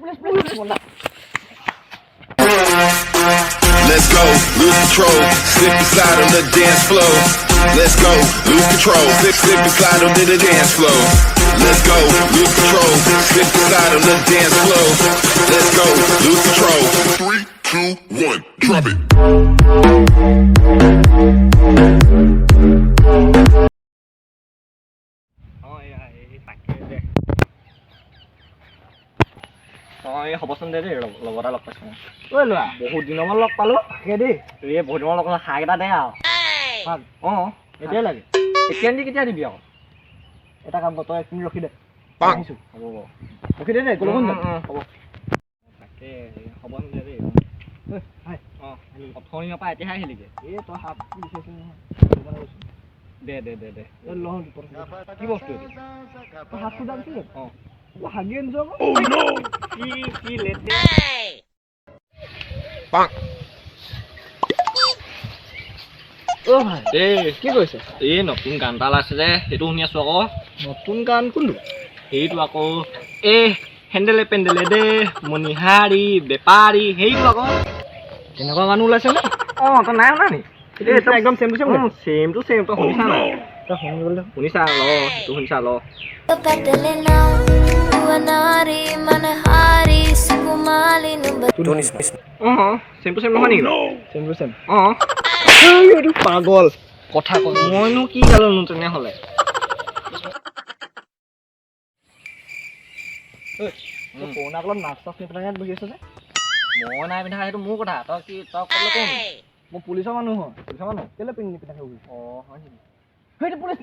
Police, police, police. Let's go, lose control, slip and slide on the dance floor. Let's go, lose control, slip, slip and slide on the dance floor. Let's go, lose control, slip and slide on the dance floor. Let's go, lose control. Three, two, one, drop it. অঁ, এয়া এই তাকে দে। অঁ, এই হ'বচোন দে দেই। লগৰ এটা লগ পাইছোঁ মই। ঐ ল'ৰা। বহুত দিনৰ মূৰত লগ পালোঁ। তাকে দেই। এই বহুত দিনৰ লগ পালোঁ, শাক এটা দে আৰু। শাক? অঁ। এতিয়াই লাগে? এতিয়া দি কেতিয়া দিবি আকৌ? এটা কাম কৰ, তই এক মিনিট ৰখি দে, আহিছোঁ। হ'ব হ'ব। ৰখি দে দেই, ক'লৈকো নাযাবি। হ'ব, তাকে হ'ব দে দেই। ঐ, হাই। অঁ, অথনিৰ পৰা এতিয়াহে আহিলিগৈ? এই তই শাক বিচাৰিছিলি নহয়, সেইটো কাৰণে কৈছোঁ। দে দে দে দে। তই লওঁ। কি বস্তু এইটো? তই শাক খোজা নাছিলি? অঁ। মই হাগি আনিছোঁ আকৌ। কি কি লেতেৰা! Bonk. অ' ভাই। এই। কি কৰিছ? এই নতুন গান এটা ওলাইছে যে, সেইটো শুনি আছোঁ আকৌ। নতুন গান কোনটো? সেইটো আকৌ, এই হেন্দেলে পেন্দেলে দে মণিহাৰী বেপাৰী, সেইটো আকৌ। তেনেকুৱা গানো ওলাইছে নে? অঁ, তই নাই শুনা নি? এই একদম same to same. Same to same. তই শুনিছা নাই? তই শুনিবলৈ দে। শুনিছা ল, সেইটো শুনিছা ল। Petelena, Anari, Manahari, Sukumali, Number. অঁ, ছেম টু ছেম নহয় নেকি? Same to same. অঁ। এইটো পাগল। কথা ক, মইনো কি গালোনো তেনেহ'লে? তই কৰোণা কালত মাস্ক চাস্ক নিপিন্ধাকৈ বহি আছ যে? মই নাই পিন্ধা, সেইটো মোৰ কথা। তই কি, তই ক'বলৈ কোন? মই পুলিচৰ মানুহ হয়। পুলিচৰ মানুহ? কেলৈ পিন্ধি নিপিন্ধাকৈ বহি আছ? অঁ, হয় নেকি? সেইটো পুলিচ।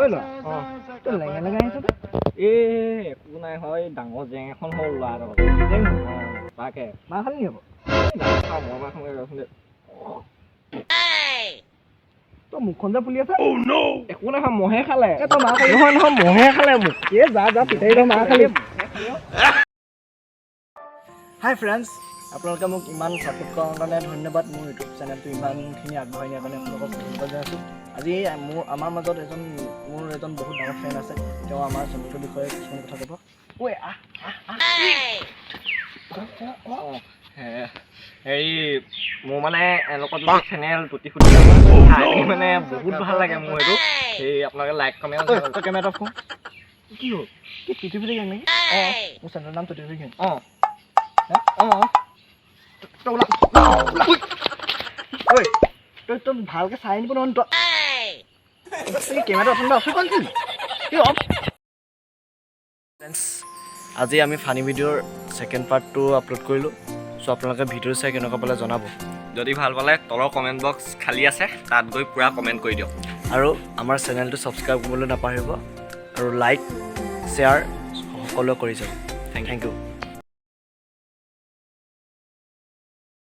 ঐ ল'ৰা। অঁ। তই লেঙে লেঙে আহিছ যে? এই একো নাই হয়, ডাঙৰ জেং এখন হ'ল ল'ৰা এটাৰ লগত। জেং? অঁ, তাকে। মাৰ খালি নি আকৌ? নাই খাওঁ, মই মাৰ খাওঁগৈ, ৰচোন দে। তই মুখখন যে ফুলি আছে? একো নহয়, মহে খালে। এই তই মাৰ খালি। নহয় নহয়, মহে খালে মোক। এ যা যা, পিতাই, তই মাৰ খালি। হাই ফ্ৰেণ্ডছ, আপোনালোকে মোক ইমান ছাপোৰ্ট কৰাৰ কাৰণে ধন্যবাদ। মোৰ ইউটিউব চেনেলটো ইমানখিনি আগবঢ়াই নিয়াৰ কাৰণে আপোনালোকক ধন্যবাদ জনাইছোঁ। আজি মোৰ আমাৰ মাজত এজন মোৰ এজন বহুত ডাঙৰ ফ্ৰেণ্ড আছে। তেওঁ আমাৰ চেনেলটোৰ বিষয়ে কিছুমান কথা ক'ব। ঐ, আহ আহ আহ। অঁ, হেৰি, মোৰ মানে এওঁলোকৰ যিটো চেনেল টুটি ফুটি চাই থাকি মানে বহুত ভাল লাগে মোৰ। সেইটো সেই আপোনালোকে লাইক, কমেণ্ট। ঐ, তই কেমেৰা অফ কৰ। কি হ'ল? কি টুটি ফুটি গেং নেকি? অঁ। মোৰ চেনেলৰ নাম টুটি ফুটি গেং। অঁ। হা? অঁ। তই ওলা ওলা। ঐ, তই তই ভালকৈ চাই আনিব নহয়। তই এই কেমেৰাটো অফ অফ কৰি কি অফ। ফ্ৰেণ্ডছ, আজি আমি ফানী ভিডিঅ'ৰ ছেকেণ্ড পাৰ্টটো আপলোড কৰিলোঁ। চ' আপোনালোকে ভিডিঅ' চাই কেনেকুৱা পালে জনাব। যদি ভাল পালে তলৰ কমেণ্ট বক্স খালী আছে, তাত গৈ পূৰা কমেণ্ট কৰি দিয়ক। আৰু আমাৰ চেনেলটো ছাবস্ক্ৰাইব কৰিবলৈ নাপাহৰিব আৰু লাইক, শ্বেয়াৰ সকলোৱে কৰি যাব। Thank thank U.